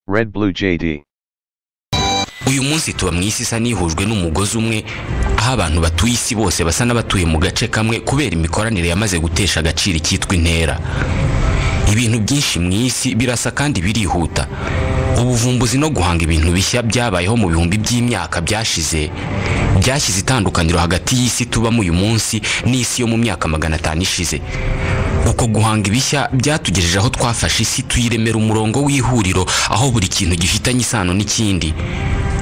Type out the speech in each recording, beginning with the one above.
Red Blue JD. Uyu munsi tuba mu isi isa n'ihujwe n'umugozi umwe, aho abantu batuye isi bose basa n'abatuye mu gace kamwe kubera imikoranire yamaze gutesha agaciro icyitwa intera. Ibintu byinshi mu isi birasa kandi birihuta. Ubuvumbuzi no guhanga ibintu bishya byabayeho mu bihumbi by'imyaka byashize, byashyize itandukaniro hagati y'isi tubamo uyu munsi n'isi yo mu myaka 500 ishize. Uko guhanga ibishya byatugejeje aho twafashe isi tuyiremera umurongo w'ihuriro, aho buri kintu gifitanye isano n'ikindi,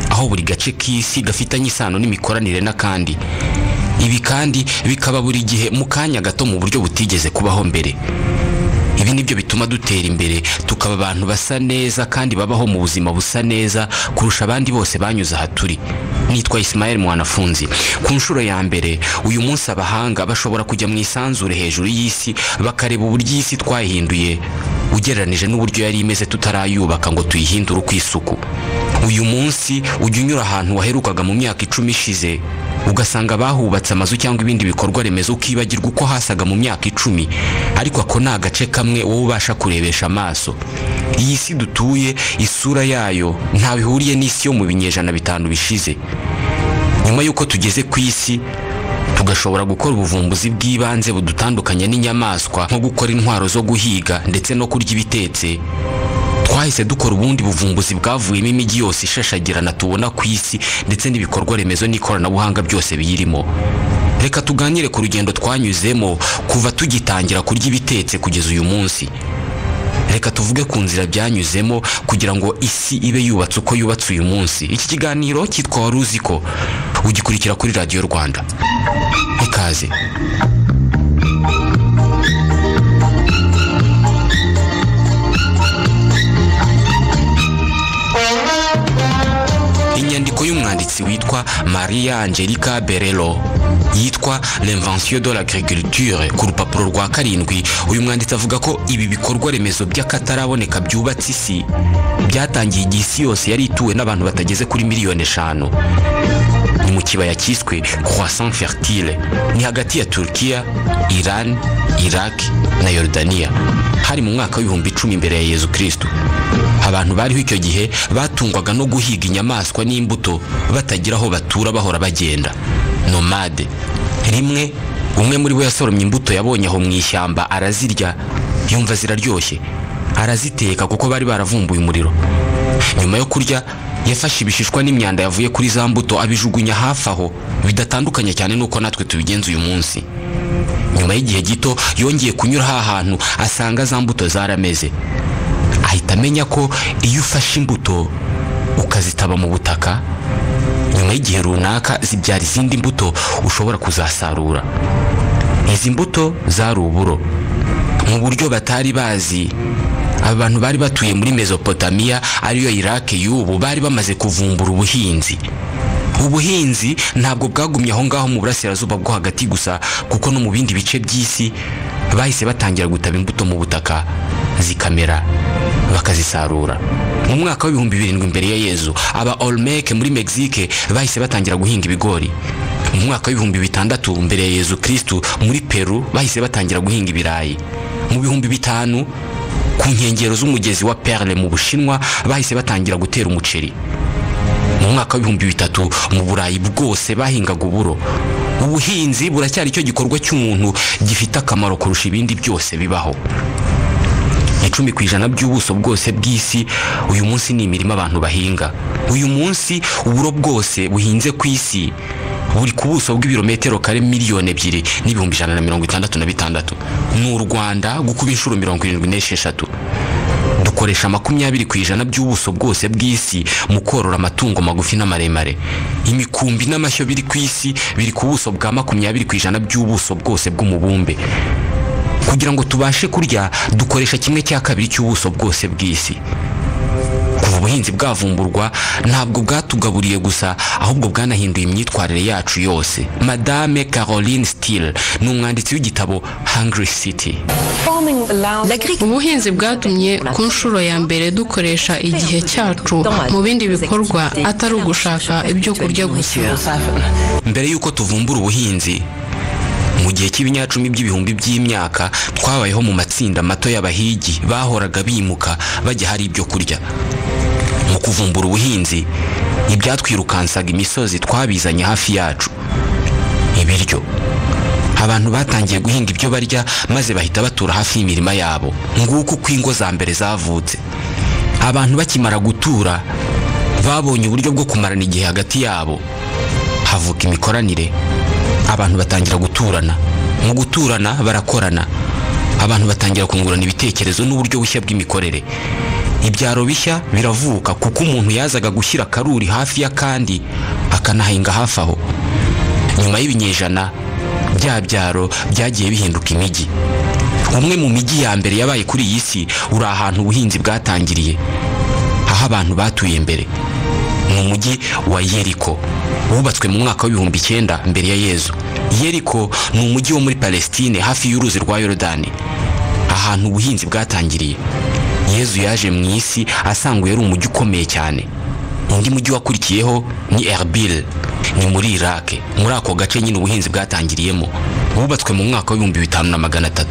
aho buri gace k'isi gafitanye isano n'imikoranire n'akandi. Ibi kandi bikaba buri gihe mu kanya gato mu buryo butigeze kubaho mbere. Ibi nibyo bituma dutera imbere, tukaba abantu basa neza kandi babaho mu buzima busa neza kurusha abandi bose banyuze aha turi. Nitwa Ismael Mwanafunzi. Ku nshuro ya mbere uyu munsi abahanga bashobora kujya mu isanzure hejuru y'isi bakareba uburyo isi twayihinduye ugereranije n'uburyo yari imeze tutarayubaka ngo tuyihindure uko isuku. Uyu munsi ujya unyura ahantu waherukaga mu myaka 10 ishize ugasanga bahubatse amazu cyangwa ibindi bikorwa remezo, ukibagirwa uko hasaga mu myaka 10, ariko ako ni agace kamwe wowe ubasha kurebesha amaso. Iyi si dutuye isura yayo ntawe ihuriye n'isi yo mu binyejana 5 bishize. Nyuma y'uko tugeze ku isi tugashobora gukora ubuvumbuzi bw'ibanze budutandukanya n'inyamaswa, nko gukora intwaro zo guhiga ndetse no kurya ibitetse, twahise dukora ubundi buvumbuzi bwavuyemo imijyi yose ishashagirana tubona ku isi ndetse n'ibikorwa remezo n'ikoranabuhanga byose biyirimo. Reka tuganire ku rugendo twanyuzemo kuva tugitangira kurya ibitetse kugeza uyu munsi. Reka tuvuge ku nzira byanyuzemo kugira ngo isi ibe yubatse uko yubatse uyu munsi. Iki kiganiro cyitwa Wari Uzi Ko, ugikurikira kuri Radio Rwanda. Ikaze. Inyandiko y'umwanditsi witwa Maria Angelica Berello yitwa L'invention de l'agriculture, ku rupapuro rwa 7, uyu mwanditsi avuga ko ibi bikorwa remezo by'akataraboneka byubatse isi byatangiye igihe isi yose yari ituwe n'abantu batageze kuri miliyoni 5. Ni mu kibaya cyiswe Croissant Fertile, ni hagati ya Turkiya, Iran, Iraq na Yordania. Hari mu mwaka w'10,000 imbere ya Yezu Kristo. Abantu bariho icyo gihe batungwaga no guhiga inyamaswa n'imbuto, batagira aho batura, bahora bagenda, nomade. Rimwe umwe muri bo yasoromye imbuto yabonye aho mu ishyamba arazirya, yumva ziraryoshye, araziteka kuko bari baravumbuye umuriro. Nyuma yo kurya yafashe ibishishwa n'imyanda yavuye kuri za mbuto abijugunya hafi aho, bidatandukanye cyane nuko natwe tubigenza uyu munsi. Nyuma y'igihe gito yongeye kunyura ha hantu asanga za mbuto zarameze. Ahita amenya ko iyo ufashe imbuto ukazitaba mu butaka, nyuma y'igihe runaka zibyara izindi mbuto ushobora kuzasarura. Izi mbuto zari uburo. Mu buryo batari bazi, abantu bari batuye muri Mesopotamia ariyo Iraq y'ubu bari bamaze kuvumbura ubuhinzi. Ubuhinzi ntabwo bwagumye aho ngaho mu burasirazuba bwo hagati gusa, kuko no mu bindi bice by'isi bahise batangira gutaba imbuto mu butaka zikamera bakazisarura. Mu mwaka w'7000 imbere ya Yezu, aba Olmec muri Mexique bahise batangira guhinga ibigori. Mu mwaka w'6000 mbere ya Yezu Kristo muri Peru bahise batangira guhinga ibirayi. Mu 5000 ku nkengero z'umugezi wa Perle mu Bushinwa bahise batangira gutera umuceri. Mu mwaka w'3000 mu Burayi bwose bahingaga uburo. Ubuhinzi buracyari cyo gikorwa cy'umuntu gifite akamaro kurusha ibindi byose bibaho. 10% by'ubuso bwose bw'isi uyu munsi ni imirima abantu bahinga. Uyu munsi uburo bwose buhinze ku isi buri ku buso bw'ibirometero kare 2,166,000. Ni u Rwanda gukuba inshuro 76. Dukoresha 20% by'ubuso bwose bw'isi mu korora amatungo magufi n'amaremare. Imikumbi n'amashyo biri ku isi biri ku buso bwa 20% by'ubuso bwose bw'umubumbe. Kugira ngo tubashe kurya dukoresha 1/2 cy'ubuso bwose bw'isi. Kuva ubuhinzi bwavumburwa ntabwo bwatugaburiye gusa, ahubwo bwanahinduye imyitwarire yacu yose. Madame Caroline Steele ni umwanditsi w'igitabo Hungry City. Ubuhinzi bwatumye ku nshuro ya mbere dukoresha igihe cyacu mu bindi bikorwa atari ugushaka ibyo kurya gusa. Mbere y'uko tuvumbura ubuhinzi, Mu gihe cy'ibinyacumi by'ibihumbi by'imyaka, twabayeho mu matsinda mato y'abahigi bahoraga bimuka bajya hari ibyo kurya. Mu kuvumbura ubuhinzi, ibyatwirukansaga imisozi twabizanye hafi yacu, ibiryo. Abantu batangiye guhinga ibyo barya, maze bahita batura hafi y'imirima yabo. Nguko uko ingo za mbere zavutse. Abantu bakimara gutura, babonye uburyo bwo kumarana igihe hagati yabo, havuka imikoranire. Abantu batangira guturana. Mu guturana barakorana. Abantu batangira kungurana ibitekerezo n'uburyo bushya bw'imikorere. Ibyaro bishya biravuka, kuko umuntu yazaga gushyira akaruri hafi y'akandi, akanahinga hafi aho. Nyuma y'ibinyejana, bya byaro byagiye bihinduka imijyi. Umwe mu mijyi ya mbere yabaye kuri iyi si uri ahantu ubuhinzi bwatangiriye, aho abantu batuye mbere, ni umujyi wa Yeriko, wubatswe mu mwaka w'9000 mbere ya Yezu. Yeriko ni umujyi wo muri Palestine, hafi y'uruzi rwa Yorodani, ahantu ubuhinzi bwatangiriye. Yezu yaje mu isi asanga yari umujyi ukomeye cyane. Undi mujyi wakurikiyeho ni Erbil, ni muri Iraq, muri ako gace nyine ubuhinzi bwatangiriyemo, wubatswe mu mwaka w'5300.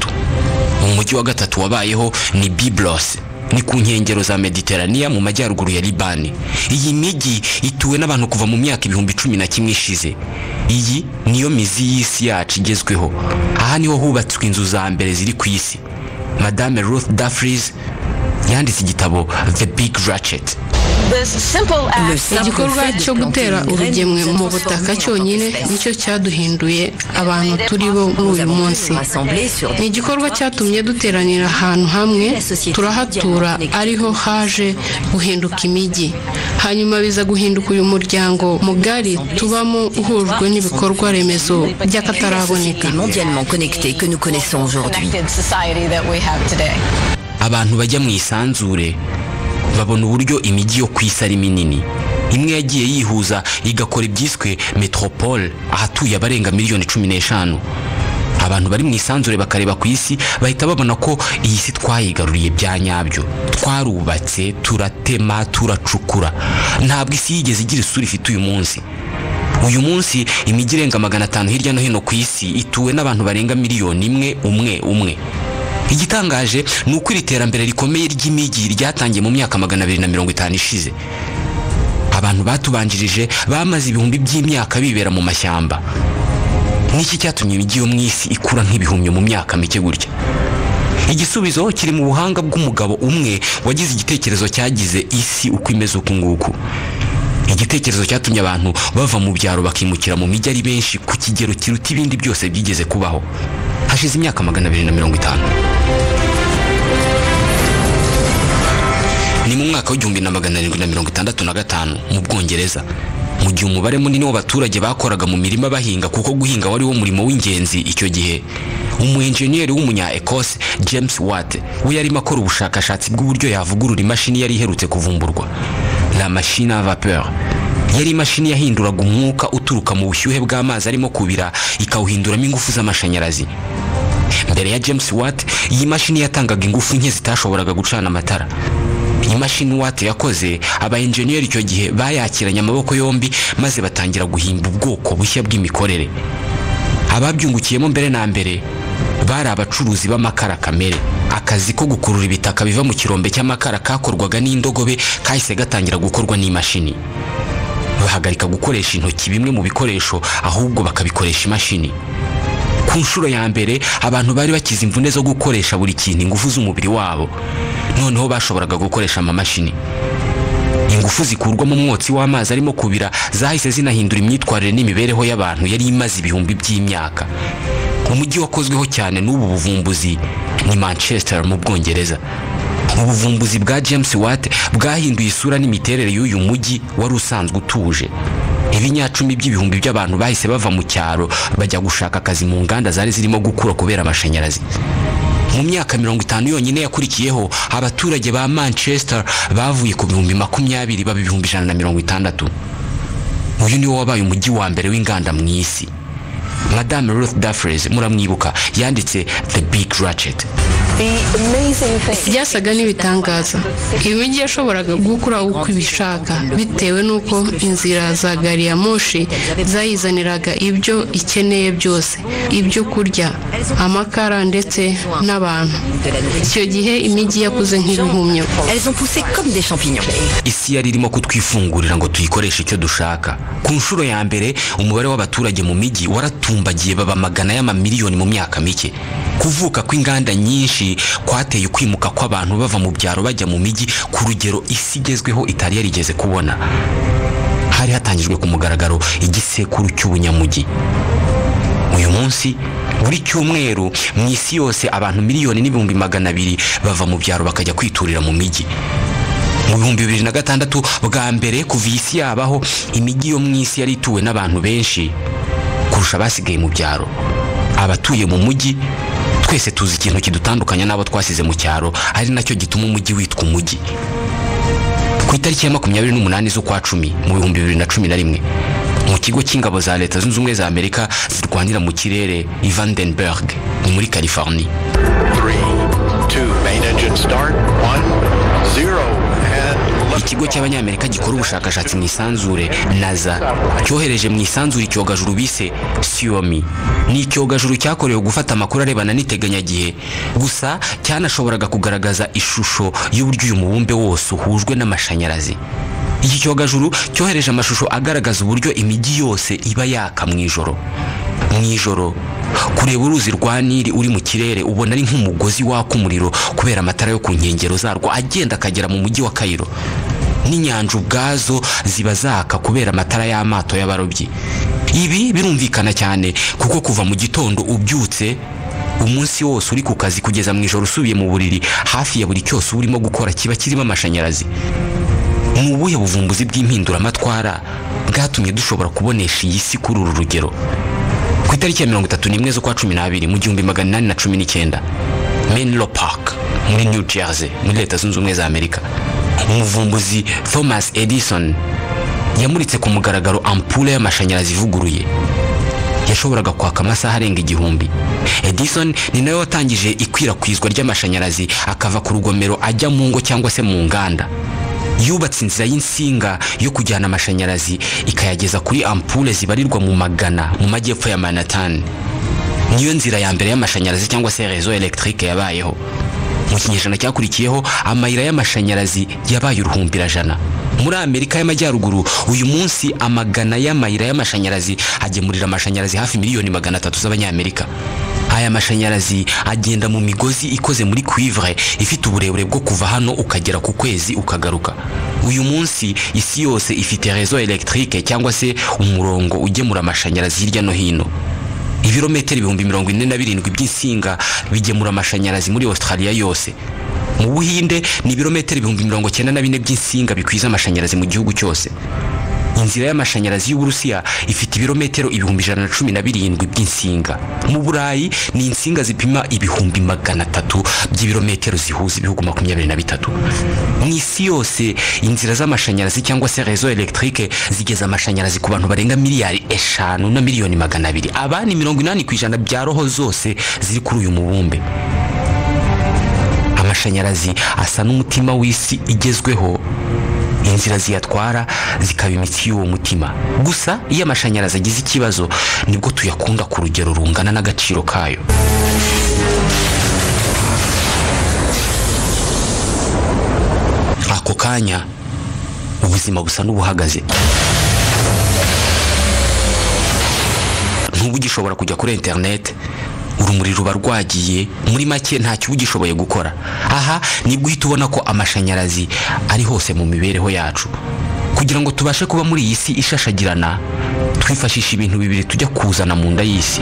Umujyi wa gatatu wabayeho ni Biblos, ni ku nkengero za Mediterania mu majyaruguru ya Libani. Iyi mijyi ituwe n'abantu kuva mu myaka 11,000 ishize. Iyi niyo mizi y'isi yacu igezweho. Aha niho hubatswe inzu za mbere ziri ku isi. Madame Ruth Dufries yanditse igitabo The Big Ratchet. Igikorwa cyo gutera urugemwe mu butaka cyonyine nicyo cyaduhinduye abantu turi bo muri uyu munsi. Ni igikorwa cyatumye duteranira ahantu hamwe, turahatura, ariho haje guhinduka imijyi, hanyuma biza guhinduka uyu muryango mugari tubamo uhujwe n'ibikorwa remezo by'akataraboneka. Abantu bajya mu isanzure babona uburyo imijyi yo ku isi ari minini. Imwe yagiye yihuza igakora ibyiswe metropole, ahatuye abarenga miliyoni 15. Abantu bari mu isanzure bakareba ku isi, bahita babona ko iyi si twayigaruriye bya nyabyo. Twarubatse, turatema, turacukura. Ntabwo isi yigeze igira isura ifite uyu munsi. Uyu munsi imijyi irenga 500 hirya no hino ku isi ituwe n'abantu barenga miliyoni imwe umwe umwe. Igitangaje ni uko iri terambere rikomeye ry'imijyi ryatangiye mu myaka 250 ishize. Abantu batubanjirije bamaze ibihumbi by'imyaka bibera mu mashyamba. Niki cyatumye imijyi yo mu isi ikura nk'ibihumyo mu myaka mike gutya? Igisubizo kiri mu buhanga bw'umugabo umwe wagize igitekerezo cyagize isi uko imeze uku nguku. Igitekerezo cyatumye abantu bava mu byaro bakimukira mu mijyi ari benshi ku kigero kiruta ibindi byose byigeze kubaho. Hashize imyaka 250. Ni mu mwaka w'1765 mu Bwongereza, mu gihe umubare munini w'abaturage bakoraga mu mirima bahinga, kuko guhinga wari wo murimo w'ingenzi icyo gihe. Umu engineer w'umunya Ecosse James Watt we yarimo akora ubushakashatsi bw'uburyo yavugurura imashini yari iherutse kuvumburwa, la machine à vapeur. Yari imashini yahinduraga umwuka uturuka mu bushyuhe bw'amazi arimo kubira, ikawuhinduramo ingufu z'amashanyarazi. Mbere ya James Watt, iyi mashini yatangaga ingufu nke zitashoboraga gucana amatara. Imashini Watt yakoze, aba engineer icyo gihe bayakiranye amaboko yombi, maze batangira guhimba ubwoko bushya bw'imikorere. Ababyungukiyemo mbere na mbere bari abacuruzi b'amakara kamere. Akazi ko gukurura ibitaka biva mu kirombe cy'amakara kakorwaga n'indogobe kahise gatangira gukorwa n'imashini. Bahagarika gukoresha intoki bimwe mu bikoresho, ahubwo bakabikoresha imashini. Ku nshuro ya mbere abantu bari bakize imvune zo gukoresha buri kintu ingufu z'umubiri wabo, noneho bashoboraga gukoresha amamashini. Ingufu zikurwa mu mwotsi w'amazi arimo kubira zahise zinahindura imyitwarire n'imibereho y'abantu yari imaze ibihumbi by'imyaka. Umujyi wakozweho cyane n'ubu buvumbuzi ni Manchester mu Bwongereza. Ubuvumbuzi bwa James Watt bwahinduye isura n'imiterere y'uyu mujyi wari usanzwe utuje. Ibinyacumi by'ibihumbi by'abantu bahise bava mu cyaro bajya gushaka akazi mu nganda zari zirimo gukura kubera amashanyarazi. Mu myaka 50 yonyine yakurikiyeho, abaturage ba Manchester bavuye ku 20,000 baba 160,000. Uyu niwo wabaye umujyi wa mbere w'inganda mu isi. Madame Ruth Dufries muramwibuka, yanditse The Big Ratchet. Byasaga n'ibitangaza. Imijyi yashoboraga gukura uko ibishaka bitewe n'uko inzira za gari ya moshi zayizaniraga ibyo ikeneye byose, ibyo kurya, amakara ndetse n'abantu. Icyo gihe imijyi yakuze nk'ibihumyo. Isi yari irimo kutwifungurira ngo tuyikoreshe icyo dushaka. Ku nshuro ya mbere umubare w'abaturage mu mijyi waratumbagiye, baba magana y'amamiliyoni mu myaka mike. Kuvuka kw'inganda nyinshi kwateye ukwimuka kw'abantu bava mu byaro bajya mu mijyi ku rugero isi igezweho itari yarigeze kubona. Hari hatangijwe ku mugaragaro igisekuru cy'ubunyamujyi. Uyu munsi buri cyumweru mu isi yose abantu 1,200,000 bava mu byaro bakajya kwiturira mu mijyi. Mu 2006 bwa mbere kuva isi yabaho, imijyi yo mu isi yari ituwe n'abantu benshi kurusha abasigaye mu byaro. Abatuye mu mujyi twese tuzi ikintu kidutandukanya n'abo twasize mu cyaro, ari nacyo gituma umujyi witwa umujyi. Ku itariki ya 28 z'ukwa 10 mu 2011, mu kigo cy'ingabo za Leta Zunze Ubumwe za Amerika zirwanira mu kirere i Vandenberg ni muri California, 3, 2, main engine start, 1, 0, and ikigo cy'abanyamerika gikora ubushakashatsi mu isanzure NASA cyohereje mu isanzure icyogajuru bise Suomi. Ni icyogajuru cyakorewe gufata amakuru arebana n'iteganyagihe, gusa cyanashoboraga kugaragaza ishusho y'uburyo uyu mubumbe wose uhujwe n'amashanyarazi. Iki cyogajuru cyohereje amashusho agaragaza uburyo imijyi yose iba yaka mu ijoro. Mu ijoro kureba uruzi rwa Nili uri mu kirere ubona ari nk'umugozi waka umuriro kubera amatara yo ku nkengero zarwo agenda akagera mu mujyi wa Cairo. N'inyanja ubwazo ziba zaka kubera amatara y'amato y'abarobyi. Ibi birumvikana cyane kuko kuva mu gitondo ubyutse umunsi wose uri ku kazi kugeza mu ijoro usubiye mu buriri, hafi ya buri cyose urimo gukora kiba kirimo amashanyarazi. Ni ubuhe buvumbuzi bw'impinduramatwara bwatumye dushobora kubonesha iyi si kuri uru rugero? Ku itariki ya 31 z'ukwa 12 mu 1819, Menlo Park muri New Jersey muri Leta Zunze Ubumwe za Amerika, umuvumbuzi Thomas Edison yamuritse ku mugaragaro ampule y'amashanyarazi ivuguruye yashoboraga kwaka amasaha arenga 1000. Edison ni nawe watangije ikwirakwizwa ry'amashanyarazi akava ku rugomero ajya mu ngo cyangwa se mu nganda. Yubatse inzira y'insinga yo kujyana amashanyarazi ikayageza kuri ampule zibarirwa mu magana mu majyepfo ya Manhattan. Niyo nzira ya mbere y'amashanyarazi cyangwa se réseau électrique yabayeho. Mu kinyejana cyakurikiyeho amayira y'amashanyarazi yabaye uruhumbirajana. Muri Amerika y'Amajyaruguru uyu munsi amagana y'amayira y'amashanyarazi agemurira amashanyarazi hafi 300,000,000 z'abanyamerika. Aya mashanyarazi agenda mu migozi ikoze muri cuivre ifite uburebure bwo kuva hano ukagera ku kwezi ukagaruka. Uyu munsi isi yose ifite réseau électrique cyangwa se umurongo ugemura amashanyarazi hirya no hino. Ibirometero 47,000 by'insinga bigemura amashanyarazi muri Australia yose. Mu Buhinde ni ibirometero 94,000 by'insinga bikwiza amashanyarazi mu gihugu cyose. Inzira y'amashanyarazi y'Uburusiya ifite ibirometero 117,000 by'insinga. Mu Burayi ni insinga zipima 300,000 by'ibirometero zihuza ibihugu 23. Mu isi yose inzira z'amashanyarazi cyangwa se réseau électrique zigeza amashanyarazi ku bantu barenga 5,200,000,000. Aba ni 80% bya roho zose ziri kuri uyu mubumbe. Amashanyarazi asa n'umutima w'isi igezweho, inzira ziyatwara zikaba imitsi y'uwo mutima. Gusa iyo amashanyarazi agize ikibazo nibwo tuyakunda ku rugero rungana n'agaciro kayo. Ako kanya ubuzima busa n'ubuhagaze. Ntuba ugishobora kujya kuri internet, urumuri ruba rwagiye, muri make ntacyo ugishoboye gukora. Aha nibwo uhita ubona ko amashanyarazi ari hose mu mibereho yacu. Kugira ngo tubashe kuba muri iyi si ishashagirana, twifashisha ibintu bibiri tujya kuzana mu nda y'isi.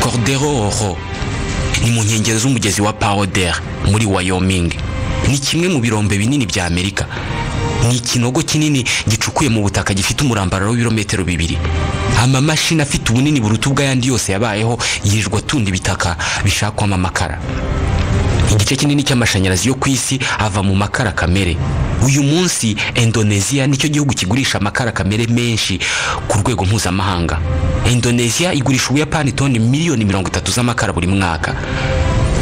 Cordero Oro ni mu nkengero z'umugezi wa Powder muri Wyoming. Ni kimwe mu birombe binini bya Amerika. Ni ikinogo kinini gicukuye mu butaka gifite umurambararo w'ibirometero 2. Amamashini afite ubunini buruta ubw'ayandi yose yabayeho yirirwa atunda ibitaka bishakwamo amakara. Igice kinini cy'amashanyarazi yo ku isi ava mu makara kamere. Uyu munsi Indonesia nicyo gihugu kigurisha amakara kamere menshi ku rwego mpuzamahanga. Indonesia igurisha Ubuyapani toni 30 miliyoni z'amakara buri mwaka.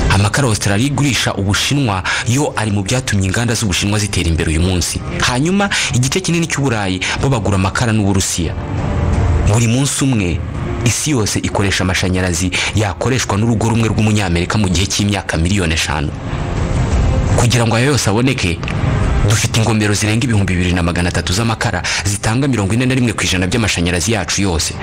Amakara Australia igurisha Ubushinwa yo ari mu byatumye inganda z'Ubushinwa zitera imbere uyu munsi. Hanyuma igice kinini cy'Uburayi bo bagura amakara n'Uburusiya. Buri munsi umwe isi yose ikoresha amashanyarazi yakoreshwa n'urugo rumwe rw'Umunyamerika mu gihe cy'imyaka 5 miliyoni. Kugira ngo ayo yose aboneke, dufite ingomero zirenga 2300 z'amakara zitanga 41% by'amashanyarazi yacu yose.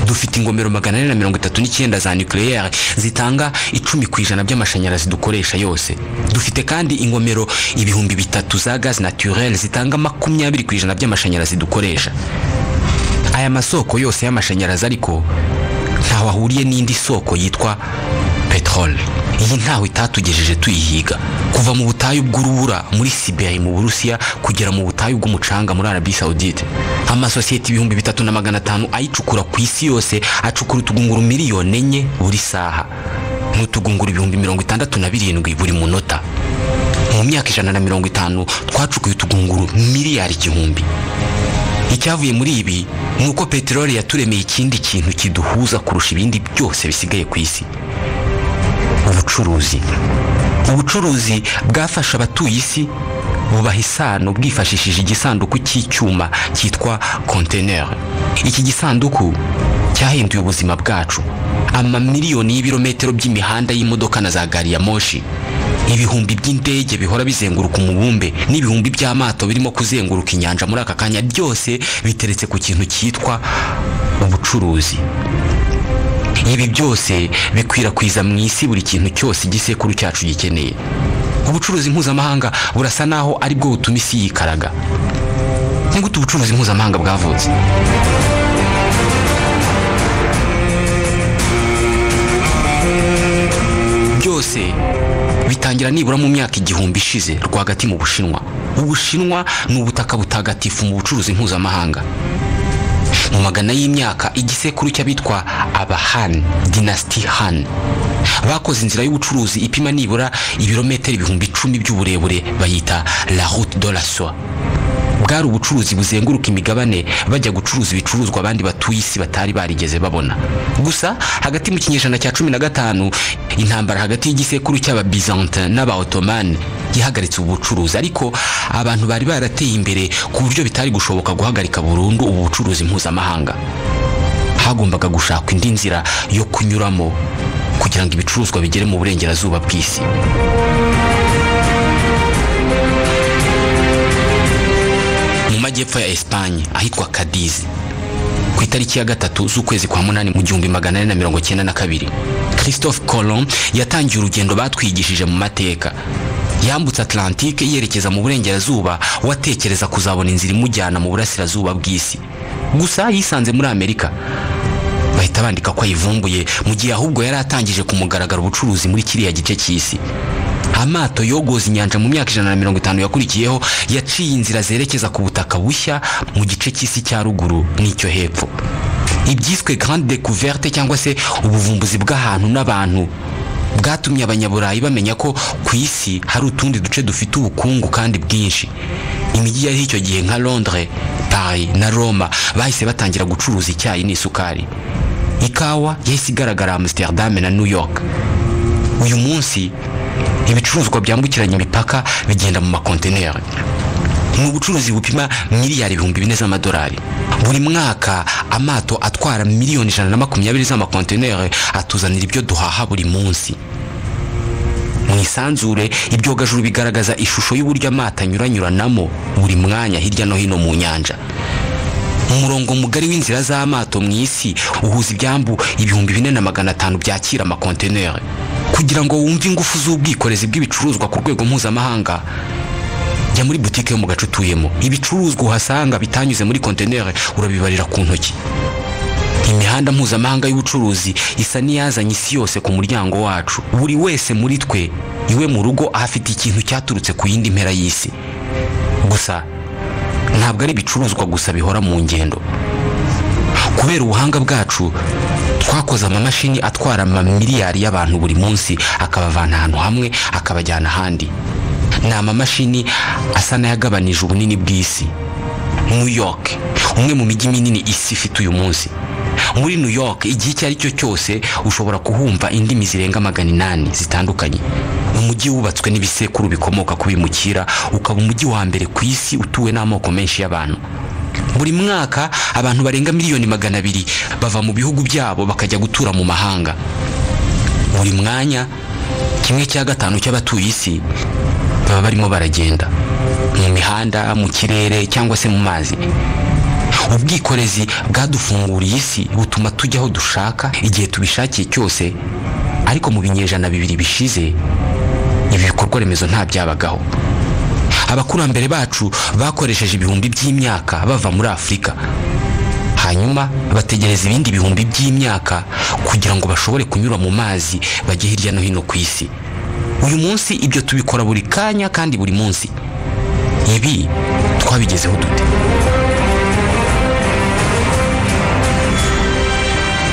Dufite ingomero 439 za nucléaire zitanga 10% by'amashanyarazi dukoresha yose. Dufite kandi ingomero 3000 za gaz naturel zitanga 20% by'amashanyarazi dukoresha. Aya masoko yose y'amashanyarazi ariko ntaho ahuriye n'indi soko yitwa petrole. Iyi ntaho itatugejeje tuyihiga, kuva mu butayu bw'urubura muri Siberia mu Burusiya kugera mu butayu bw'umucanga muri Arabie Saoudite. Amasosiyete 3500 ayicukura ku isi yose acukura utugunguru 4 miliyoni buri saha, n'utugunguru 67,000 buri munota. Mu myaka 150 twacukuye utugunguru 1000 miliyari. Icyavuye muri ibi ni uko peteroli yaturemeye ikindi kintu kiduhuza kurusha ibindi byose bisigaye ku isi: ubucuruzi. Ubucuruzi bwafasha abatuye isi, bubaha isano bwifashishije igisanduku cy'icyuma cyitwa conteneur. Iki gisanduku cyahinduye ubuzima bwacu. Amamiliyoni y'ibirometero by'imihanda y'imodoka na za gari ya moshi, ibihumbi by'indege bihora bizenguruka umubumbe, n'ibihumbi by'amato birimo kuzenguruka inyanja muri aka kanya, byose biteretse ku kintu cyitwa ubucuruzi. Ibi byose bikwirakwiza mu isi buri kintu cyose igisekuru cyacu gikeneye. Ubucuruzi mpuzamahanga burasa naho ari bwo butuma isi yikaraga. Ni gute ubucuruzi mpuzamahanga bwavutse? Byose bitangira nibura mu myaka 1000 ishize rwagati mu Bushinwa. Ubushinwa ni ubutaka butagatifu mu bucuruzi mpuzamahanga. Mu magana y'imyaka, igisekuru cy'abitwa Abahan, dynasty Han, bakoze inzira y'ubucuruzi ipima nibura ibirometero 10,000 by'uburebure, bayita la route de la soie. Bwari ubucuruzi buzenguruka imigabane, bajya gucuruza ibicuruzwa abandi batuye isi batari barigeze babona. Gusa hagati mu kinyejana cya 15, intambara hagati y'igisekuru cy'Ababyzantin n'Aba-Ottoman yahagaritse ubu bucuruzi, ariko abantu bari barateye imbere ku buryo bitari gushoboka guhagarika burundu ubu bucuruzi mpuzamahanga. Hagombaga gushakwa indi nzira yo kunyuramo kugira ngo ibicuruzwa bigere mu burengerazuba bw'isi. Mu majyepfo ya Espagne ahitwa Cadiz, ku itariki ya 3 z'ukwezi kwa 8 mu 1492, Christophe Colomb yatangiye urugendo batwigishije mu mateka. Yambutse Atlantique yerekeza mu burengerazuba, watekereza kuzabona inzira imujyana mu burasirazuba bw'isi. Gusa yisanze muri Amerika, bahita bandika ko ayivumbuye, mu gihe ahubwo yari atangije ku mugaragaro ubucuruzi muri kiriya gice cy'isi. Amato yogoza inyanja mu myaka 150 yakurikiyeho yaciye inzira zerekeza ku butaka bushya mu gice cy'isi cya ruguru n'icyo hepfo. Ibyiswe grande découverte, cyangwa se ubuvumbuzi bw'ahantu n'abantu, bwatumye Abanyaburayi bamenya ko ku isi hari utundi duce dufite ubukungu kandi bwinshi. Imijyi yari icyo gihe nka Londres, Paris na Roma bahise batangira gucuruza icyayi n'isukari. Ikawa yahise igaragara Amsterdam na New York. Uyu munsi ibicuruzwa byambukiranya imipaka bigenda mu makonteneri. Ni ubucuruzi bupima miliyari 4000 z'amadolari buri mwaka. Amato atwara 120 miliyoni z'amakonteneri atuzanira ibyo duhaha buri munsi. Mu isanzure, ibyogajuru bigaragaza ishusho y'uburyo amato anyuranyuranamo buri mwanya hirya no hino mu nyanja. Umurongo mugari w'inzira z'amato mu isi uhuza ibyambu 4500 byakira amakonteneri. Kugira ngo wumve ingufu z'ubwikorezi bw'ibicuruzwa ku rwego mpuzamahanga, jya muri butike yo mu gace utuyemo. Ibicuruzwa uhasanga bitanyuze muri konteneri urabibarira ku ntoki. Imihanda mpuzamahanga y'ubucuruzi isa n'iyazanye isi yose ku muryango wacu. Buri wese muri twe iwe mu rugo ahafite ikintu cyaturutse ku yindi mpera y'isi. Gusa ntabwo ari ibicuruzwa gusa bihora mu ngendo. Kubera ubuhanga bwacu, Twakoze amamashini atwara amamiliyari y'abantu buri munsi, akabavana ahantu hamwe akabajyana ahandi. Ni amamashini asa n'ayagabanije ubunini bw'isi. New York, umwe mu mijyi minini isi ifite uyu munsi. Muri New York igihe icyo ari cyo cyose ushobora kuhumva indimi zirenga 800 zitandukanye. Umujyi wubatswe n'ibisekuru bikomoka ku bimukira, ukaba umujyi wa mbere ku isi utuwe n'amoko menshi y'abantu. Buri mwaka abantu barenga miliyoni 200 bava mu bihugu byabo bakajya gutura mu mahanga. Buri mwanya 1/5 cy'abatuye isi baba barimo baragenda mu mihanda, mu kirere cyangwa se mu mazi. Ubwikorezi bwadufunguriye isi, butuma tujya aho dushaka igihe tubishakiye cyose. Ariko mu binyejana 2 bishize ibi bikorwa remezo nta byabagaho. Abakurambere bacu bakoresheje ibihumbi by'imyaka bava muri Afurika, hanyuma bategereza ibindi bihumbi by'imyaka kugira ngo bashobore kunyura mu mazi bajye hirya no hino ku isi. Uyu munsi ibyo tubikora buri kanya kandi buri munsi. Ibi twabigezeho dute?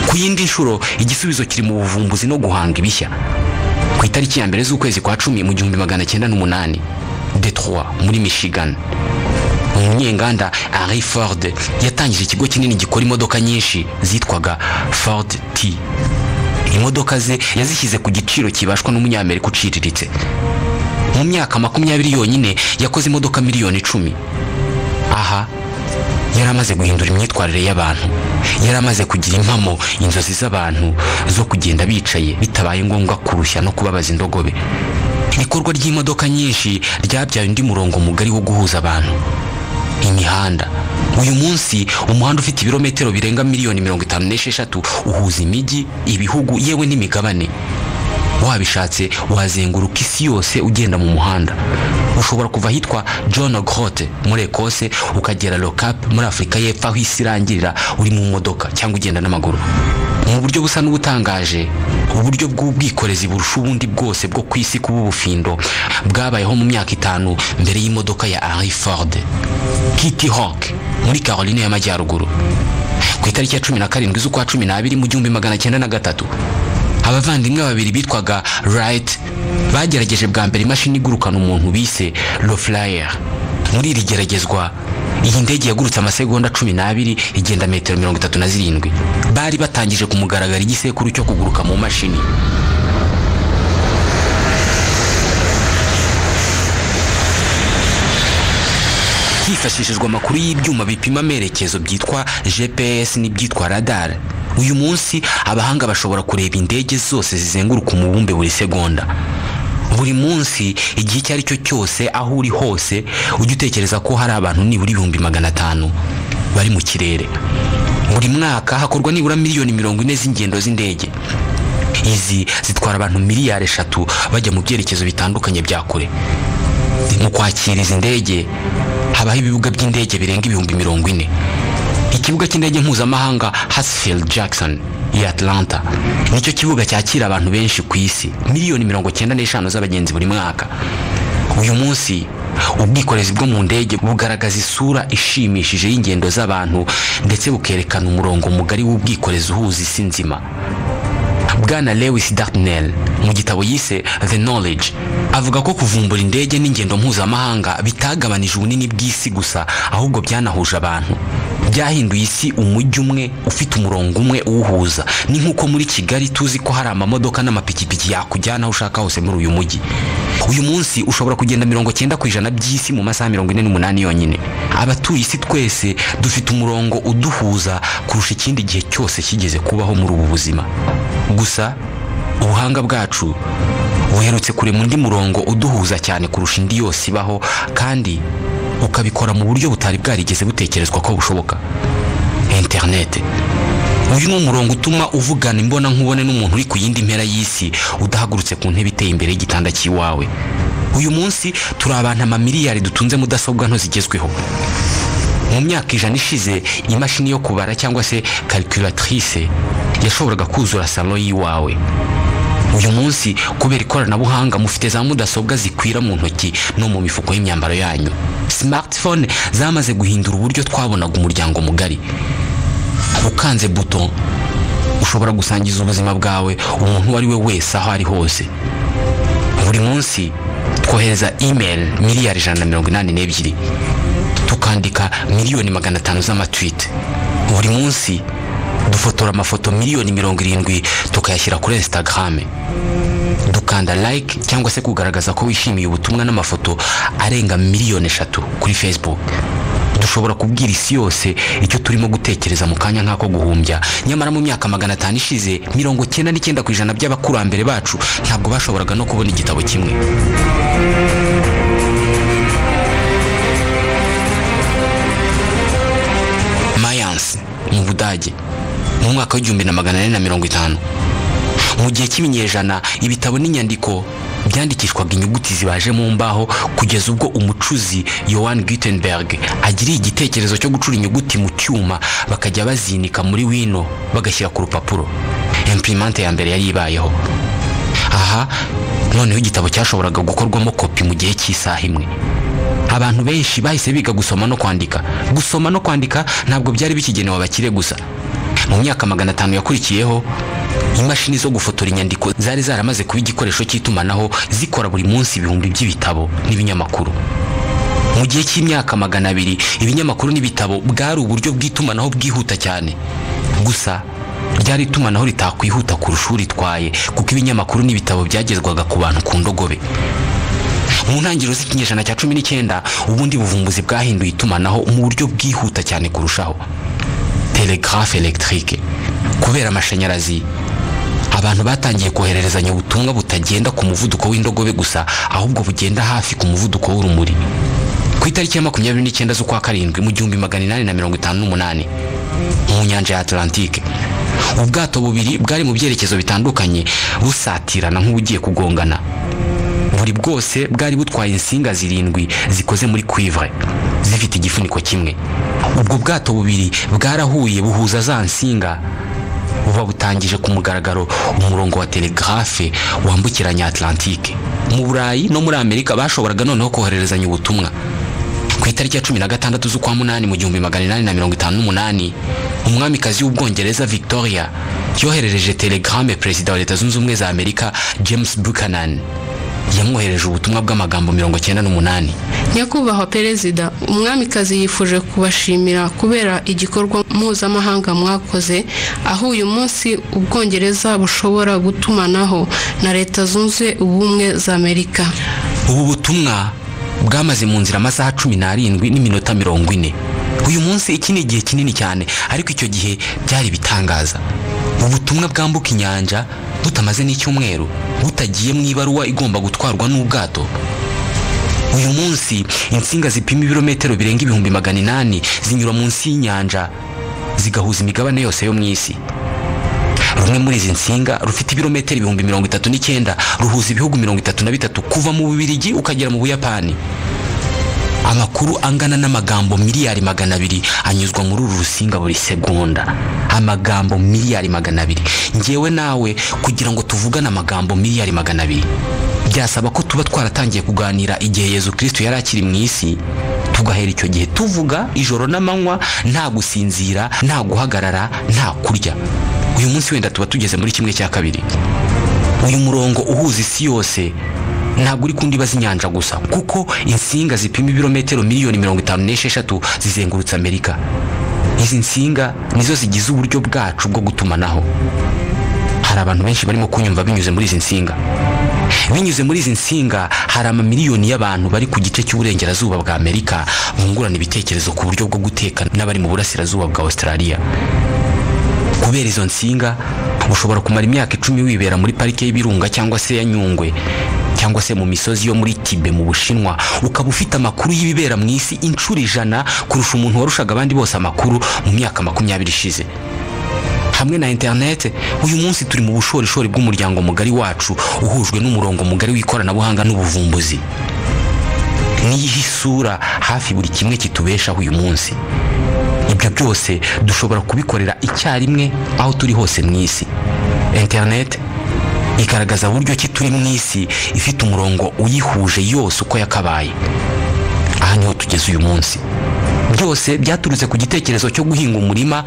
Ku yindi nshuro igisubizo kiri mu buvumbuzi no guhanga ibishya. Ku itariki ya 1 z'ukwezi kwa 10 mu 1908, Detroit muri Michigan, umunyenganda Henry Ford yatangije ikigo kinini gikora imodoka nyinshi zitwaga Ford T. Imodoka ze yazishyize ku giciro kibashwa n'umunyamerika uciriritse. Mu myaka 20 yonyine yakoze imodoka miliyoni 10. Aha yari amaze guhindura imyitwarire y'abantu, yari amaze kugira impamo inzozi z'abantu zo kugenda bicaye bitabaye ngombwa kurushya no kubabaza indogobe. Ikorwa ry'imodoka nyinshi ryabyaye undi murongo mugari wo guhuza abantu, imihanda. Uyu munsi umuhanda ufite ibirometero birenga miliyoni 56 uhuza imijyi, ibihugu, yewe n'imigabane. Wabishatse wazenguruka isi yose ugenda mu muhanda. Ushobora kuva ahitwa John O'Groat muri Ekose ukagera Le Cap muri Afurika y'Epfo, aho isi irangirira, uri mu modoka cyangwa ugenda n'amaguru. Mu buryo busa n'ubutangaje, uburyo bw'ubwikorezi burusha ubundi bwose bwo ku isi kuba ubufindo bwabayeho mu myaka 5 mbere y'imodoka ya Henry Ford. Kitty Hawk muri Caroline y'Amajyaruguru, ku itariki ya 17 z'ukwa 12 mu 1903, abavandimwe babiri bitwaga Wright bagerageje bwa mbere imashini igurukana umuntu bise Le Flyer. Muri iri geragezwa iyi ndege yagurutse amasegonda 12 igenda metero 37. Bari batangije ku mugaragaro igisekuru cyo kuguruka mu mashini. Hifashishijwe amakuru y'ibyuma bipima amerekezo byitwa GPS n'ibyitwa radar. Uyu munsi abahanga bashobora kureba indege zose zizenguruka umubumbe buri segonda. Buri munsi igihe icyo ari cyo cyose aho uri hose ujye utekereza ko hari abantu nibura 500,000 bari mu kirere. Buri mwaka hakorwa nibura miliyoni 40 z'ingendo z'indege. Izi zitwara abantu miliyari 3 bajya mu byerekezo bitandukanye bya kure. Mu kwakira izi ndege habaho ibibuga by'indege birenga 40,000. Ikibuga cy'indege mpuzamahanga Hartsfield Jackson i Atlanta nicyo kibuga cyakira abantu benshi ku isi, miliyoni 95 z'abagenzi buri mwaka. Uyu munsi ubwikorezi bwo mu ndege bugaragaza isura ishimishije y'ingendo z'abantu, ndetse bukerekana umurongo mugari w'ubwikorezi uhuza isi nzima. Bwana Lewis Dartnell mu gitabo yise The Knowledge avuga ko kuvumbura indege n'ingendo mpuzamahanga bitagabanije ubunini bw'isi gusa, ahubwo byanahuje abantu. Byahinduye isi umujyi umwe ufite umurongo umwe uwuhuza. Ni nk'uko muri Kigali tuzi ko hari amamodoka n'amapikipiki yakujyana aho ushaka hose muri uyu mujyi. Uyu munsi ushobora kugenda 90% by'isi mu masaha 48 yonyine. Abatuye isi twese dufite umurongo uduhuza kurusha ikindi gihe cyose kigeze kubaho muri ubu buzima. Gusa ubuhanga bwacu buherutse kurema undi murongo uduhuza cyane kurusha indi yose ibaho, kandi ukabikora mu buryo butari bwarigeze butekerezwa ko bushoboka. Internet. Uyu ni umurongo utuma uvugana imbona nkubone n'umuntu uri ku yindi mpera y'isi udahagurutse ku ntebe iteye imbere y'igitanda cy'iwawe. Uyu munsi turi abantu amamiliyari dutunze mudasobwa nto zigezweho. Mu myaka 100 ishize imashini yo kubara cyangwa se calculatrice yashoboraga kuzura salon y'iwawe. Uyu munsi kubera ikoranabuhanga mufite za mudasobwa zikwira mu ntoki no mu mifuko y'imyambaro yanyu. Smartphone zamaze guhindura uburyo twabonaga umuryango mugari. Ukanze buto Ushobora gusangiza ubuzima bwawe umuntu uwo ari we wese aho ari hose. Buri munsi twohereza email 182 miliyari, tukandika 500 miliyoni z'amatweet. Buri munsi dufotora amafoto 70 miliyoni tukayashyira kuri Instagram. Dukanda like cyangwa se kugaragaza ko wishimiye ubutumwa n'amafoto arenga 3 miliyoni kuri Facebook. Dushobora kubwira isi yose icyo turimo gutekereza mu kanya nk'ako guhumbya. Nyamara mu myaka 500 ishize, 99% by'abakurambere bacu ntabwo bashoboraga no kubona igitabo kimwe. Mayence mu Budage, mu mwaka w'1450, mu gihe cy'ibinyejana, ibitabo n'inyandiko byandikishwaga inyuguti zibaje mu mbaho, kugeza ubwo umucuzi Johann Gutenberg agiriye igitekerezo cyo gucura inyuguti mu cyuma, bakajya bazinika muri wino bagashyira ku rupapuro. Imprimante ya mbere yari ibayeho aha. Noneho igitabo cyashoboraga gukorwamo kopi mu gihe cy'isaha imwe. Abantu benshi bahise biga gusoma no kwandika. Gusoma no kwandika ntabwo byari bikigenewe abakire gusa. Mu myaka 500 yakurikiyeho, imashini zo gufotora inyandiko zari zaramaze kuba igikoresho cy'itumanaho, zikora buri munsi ibihumbi by'ibitabo n'ibinyamakuru. Mu gihe cy'imyaka 200, ibinyamakuru n'ibitabo bwari uburyo bw'itumanaho bwihuta cyane. Gusa ryari itumanaho ritakwihuta kurusha uritwaye, kuko ibinyamakuru n'ibitabo byagezwaga ku bantu ku ndogobe. Mu ntangiriro z'ikinyejana cya 19, ubundi buvumbuzi bwahinduye itumanaho mu buryo bwihuta cyane kurushaho: télégraphe électrique. Kubera amashanyarazi, abantu batangiye kohererezanya ubutumwa butagenda ku muvuduko w'indogobe gusa, ahubwo bugenda hafi ku muvuduko w'urumuri. Ku itariki ya 29 z'ukwa karindwi mu 1858, mu nyanja ya Atlantique, ubwato bubiri bwari mu byerekezo bitandukanye busatirana nk'ubugiye kugongana. Buri bwose bwari butwaye insinga zirindwi zikoze muri cuivre, zifite igifuniko kimwe. Ubwo bwato bubiri bwarahuye, buhuza za nsinga, buba butangije ku mugaragaro umurongo wa telegraphe wambukiranya Atlantique. Mu Burayi no muri Amerika bashoboraga noneho kohererezanya ubutumwa. Ku itariki ya 16 z'ukwa munani mu 1858, umwamikazi w'Ubwongereza Victoria yoherereje telegrame perezida wa Leta Zunze Ubumwe za Amerika James Buchanan. Yamwohereje ubutumwa bw'amagambo 98. Nyakubahwa Perezida, umwamikazi yifuje kubashimira kubera igikorwa mpuzamahanga mwakoze, aho uyu munsi Ubwongereza bushobora gutumanaho na Leta Zunze Ubumwe za Amerika. Ubu butumwa bwamaze mu nzira amasaha 17 n'iminota 40. Uyu munsi iki ni igihe kinini cyane, ariko icyo gihe byari ibitangaza, ubutumwa bwambuka inyanja butamaze n'icyumweru, butagiye mu ibaruwa igomba gutwarwa n'ubwato. Uyu munsi insinga zipima ibirometero birenga 800,000 zinyura munsi y'inyanja, zigahuza imigabane yose yo mu isi. Rumwe muri izi nsinga rufite ibirometero 39,000, ruhuza ibihugu 33, kuva mu Bubiligi ukagera mu Buyapani. Amakuru angana n'amagambo 200 miliyari anyuzwa muri uru rusinga buri segonda. Amagambo 200 miliyari. Ngewe nawe kugira ngo tuvugane amagambo 200 miliyari, byasaba ko tuba twaratangiye kuganira igihe Yezu Kristo yari akiri mu isi, tugahera icyo gihe tuvuga ijoro n'amanywa, nta gusinzira, nta guhagarara, nta kurya. Uyu munsi wenda tuba tugeze muri kimwe cya kabiri. Uyu murongo uhuza isi yose ntabwo uri ku ndiba z'inyanja gusa, kuko insinga zipima ibirometero 56 miliyoni zizengurutse Amerika. Izi nsinga nizo zigize uburyo bwacu bwo gutumanaho. Hari abantu benshi barimo kunyumva binyuze muri izi nsinga. Binyuze muri izi nsinga, hari amamiliyoni y'abantu bari ku gice cy'uburengerazuba bwa Amerika bungurana ibitekerezo ku buryo bwo guteka n'abari mu burasirazuba bwa Australia. Kubera izo nsinga, ushobora kumara imyaka 10 wibera muri parike y'Ibirunga cyangwa se ya Nyungwe cyangwa se mu misozi yo muri Tibe mu Bushinwa, ukaba ufite amakuru y'ibibera mu isi inshuro 100 kurusha umuntu warushaga abandi bose amakuru mu myaka 20 ishize. Hamwe na interineti, uyu munsi turi mu bushorishori bw'umuryango mugari wacu, uhujwe n'umurongo mugari w'ikoranabuhanga n'ubuvumbuzi. Niyihe isura hafi buri kimwe kitubeshaho uyu munsi. Ibyo byose dushobora kubikorera icyarimwe aho turi hose mu isi. Interineti igaragaza buryo ki turi mu isi ifite umurongo uyihuje yose uko yakabaye. Aha niho tugeze uyu munsi. Byose byaturutse ku gitekerezo cyo guhinga umurima.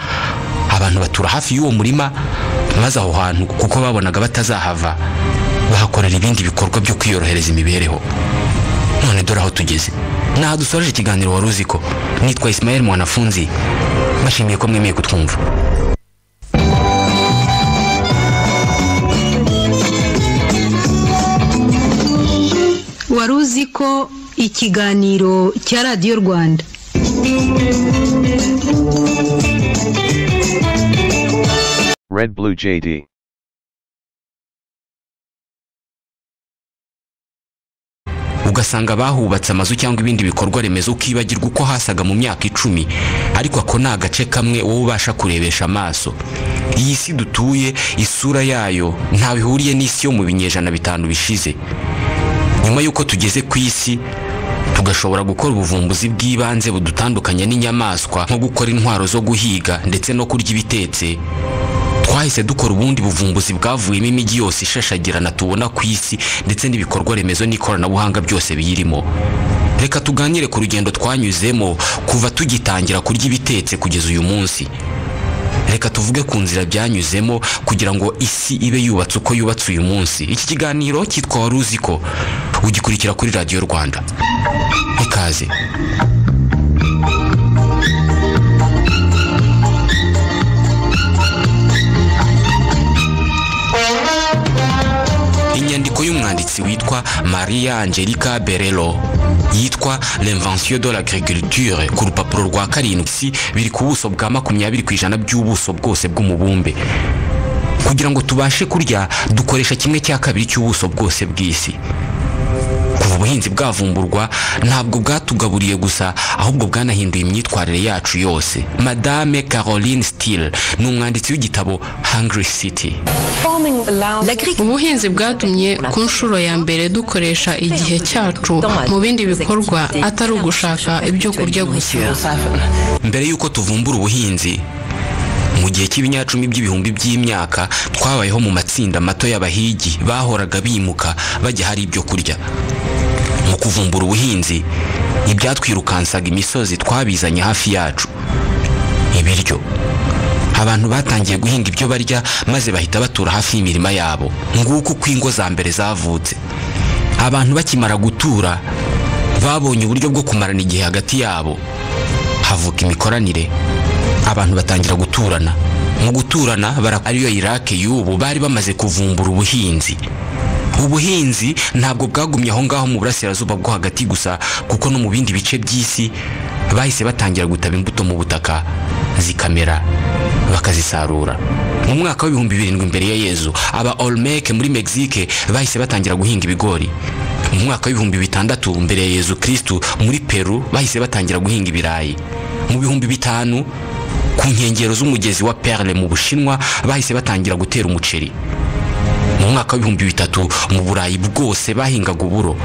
Abantu batura hafi y'uwo murima, maze aho hantu kuko babonaga batazahava bahakorera ibindi bikorwa byo kwiyorohereza imibereho. None dore aho tugeze. Naha dusoreje ikiganiro Wari Uzi Ko. Nitwa Ismael Mwanafunzi, mbashimiye ko mwemeye kutwumva. Wari uzi ko, ikiganiro cya Radiyo Rwanda. Red Blue JD. Ugasanga bahubatse amazu cyangwa ibindi bikorwa remezo, ukibagirwa uko hasaga mu myaka 10, ariko ako ni agace kamwe wowe ubasha kurebesha amaso. Iyi si dutuye, isura yayo ntawe ihuriye n'isi yo mu binyejana 5 bishize. Nyuma y'uko tugeze ku isi tugashobora gukora ubuvumbuzi bw'ibanze budutandukanya n'inyamaswa, nko gukora intwaro zo guhiga ndetse no kurya ibitetse, twahise dukora ubundi buvumbuzi bwavuyemo imijyi yose ishashagirana tubona ku isi, ndetse n'ibikorwa remezo n'ikoranabuhanga byose biyirimo. Reka tuganire ku rugendo twanyuzemo kuva tugitangira kurya ibitetse kugeza uyu munsi. Reka tuvuge ku nzira byanyuzemo kugira ngo isi ibe yubatse uko yubatse uyu munsi. Iki kiganiro cyitwa Wari Uzi Ko, ugikurikira kuri Radiyo Rwanda. Ikaze. Inyandiko y'umwanditsi witwa Maria Angelica Berello yitwa L'invention de l'agriculture, ku rupapuro rwa 7, biri ku buso bwa 20% by'ubuso bwose bw'umubumbe. Kugira ngo tubashe kurya dukoresha 1/2 cy'ubuso bwose bw'isi. Kuva ubuhinzi bwavumburwa ntabwo bwatugaburiye gusa, ahubwo bwanahinduye imyitwarire yacu yose. Madame Caroline Steele ni umwanditsi w'igitabo Hungry City. Ubuhinzi bwatumye ku nshuro ya mbere dukoresha igihe cyacu mu bindi bikorwa atari ugushaka ibyo kurya gusa. Mbere y'uko tuvumbura ubuhinzi, mu gihe cy'ibinyacumi by'ibihumbi by'imyaka, twabayeho mu matsinda mato y'abahigi bahoraga bimuka bajya hari ibyo kurya. Mu kuvumbura ubuhinzi, ibyatwirukansaga imisozi twabizanye hafi yacu, ibiryo. Abantu batangiye guhinga ibyo barya, maze bahita batura hafi y'imirima yabo. Nguko uko ingo za mbere zavutse. Abantu bakimara gutura babonye uburyo bwo kumarana igihe hagati yabo, havuka imikoranire. Abantu batangira guturana. Mu guturana ariyo Iraq y'ubu, bari bamaze kuvumbura ubuhinzi. Ubuhinzi ntabwo bwagumye aho ngaho mu burasirazuba bwo hagati gusa, kuko no mu bindi bice by'isi bahise batangira gutaba imbuto mu butaka zikamera bakazisarura. Mu mwaka w'7000 imbere ya Yezu, aba Olmec muri Mexique bahise batangira guhinga ibigori. Mu mwaka w'6000 mbere ya Yezu Kristu, muri Peru bahise batangira guhinga ibirayi. Mu 5000 ku nkengero z'umugezi wa Perle mu Bushinwa bahise batangira gutera umuceri. Mu mwaka w'3000 mu Burayi bwose bahingaga uburo.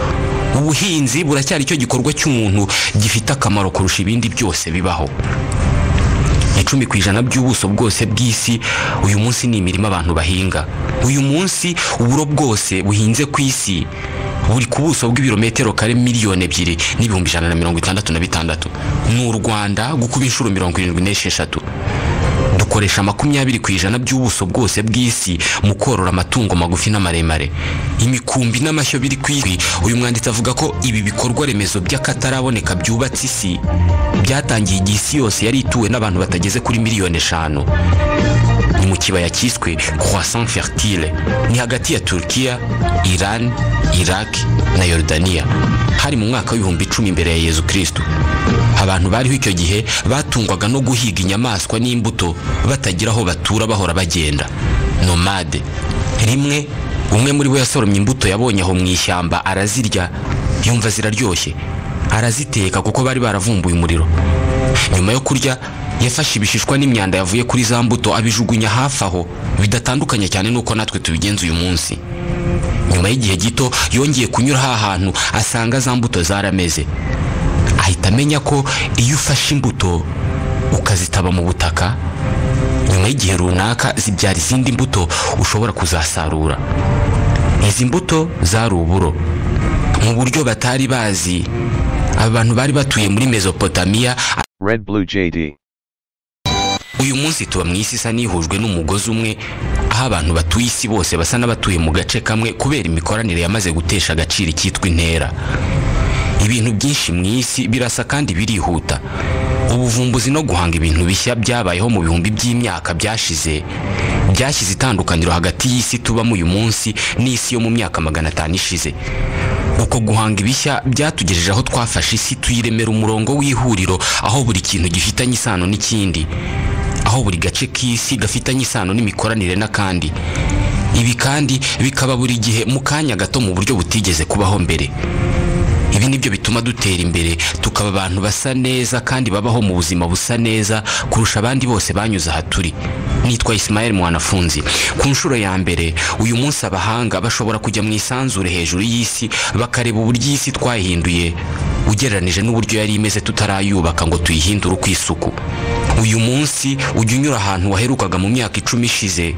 Ubuhinzi buracyari cyo gikorwa cy'umuntu gifite akamaro kurusha ibindi byose bibaho. 10% by'ubuso bwose bw'isi uyu munsi ni imirima abantu bahinga. Uyu munsi uburo bwose buhinze ku isi buri ku buso bw'ibirometero kare 2,166,000. Ni u Rwanda gukuba inshuro 76. Dukoresha 20% by'ubuso bwose bw'isi mu korora amatungo magufi n'amaremare, imikumbi n'amashyo biri ku isi. Uyu mwanditsi avuga ko ibi bikorwa remezo by'akataraboneka byubatse isi byatangiye igihe isi yose yari ituwe n'abantu batageze kuri 5 miliyoni. Ni mu kibaya cyiswe Croissant Fertile, ni hagati ya Turkiya, Iran, Iraq na Yordania. Hari mu mwaka w'10,000 imbere ya Yezu Kristu. Abantu bariho icyo gihe batungwaga no guhiga inyamaswa n'imbuto, batagira aho batura, bahora bagenda, nomade. Rimwe umwe muri bo yasoromye imbuto yabonye aho mu ishyamba, arazirya, yumva ziraryoshye, araziteka kuko bari baravumbuye umuriro. Nyuma yo kurya yafashe ibishishwa n'imyanda yavuye kuri za mbuto abijugunya hafi aho, bidatandukanye cyane nuko natwe tubigenza uyu munsi. Nyuma y'igihe gito yongeye kunyura ha hantu asanga za mbuto zarameze. Ahita amenya ko iyo ufashe imbuto ukazitaba mu butaka, nyuma y'igihe runaka zibyara izindi mbuto ushobora kuzasarura. Izi mbuto zari uburo. Mu buryo batari bazi, abantu bari batuye muri Mesopotamia. Red Blue JD. Uyu munsi tuba mu isi isa n'ihujwe n'umugozi umwe, aho abantu batuye isi bose basa n'abatuye mu gace kamwe kubera imikoranire yamaze gutesha agaciro icyitwa intera. Ibintu byinshi mu isi birasa kandi birihuta. Ubuvumbuzi no guhanga ibintu bishya byabayeho mu bihumbi by'imyaka byashize byashyize itandukaniro hagati y'isi tubamo uyu munsi n'isi yo mu myaka 500 ishize. Uko guhanga ibishya byatugejeje aho twafashe isi tuyiremera umurongo w'ihuriro, aho buri kintu gifitanye isano n'ikindi, aho buri gace k'isi gafitanye isano n'imikoranire n'akandi. Ibi kandi bikaba buri gihe mu kanya gato mu buryo butigeze kubaho mbere. Ibi nibyo bituma dutera imbere, tukaba abantu basa neza kandi babaho mu buzima busa neza kurusha abandi bose banyuze aha turi. Nitwa Ismael Mwanafunzi. Ku nshuro ya mbere uyu munsi abahanga bashobora kujya mu isanzure hejuru y'isi bakareba uburyo isi twayihinduye ugereranije n'uburyo yari imeze tutarayubaka ngo tuyihindure uko isuku. Uyu munsi ujya unyura ahantu waherukaga mu myaka 10 ishize.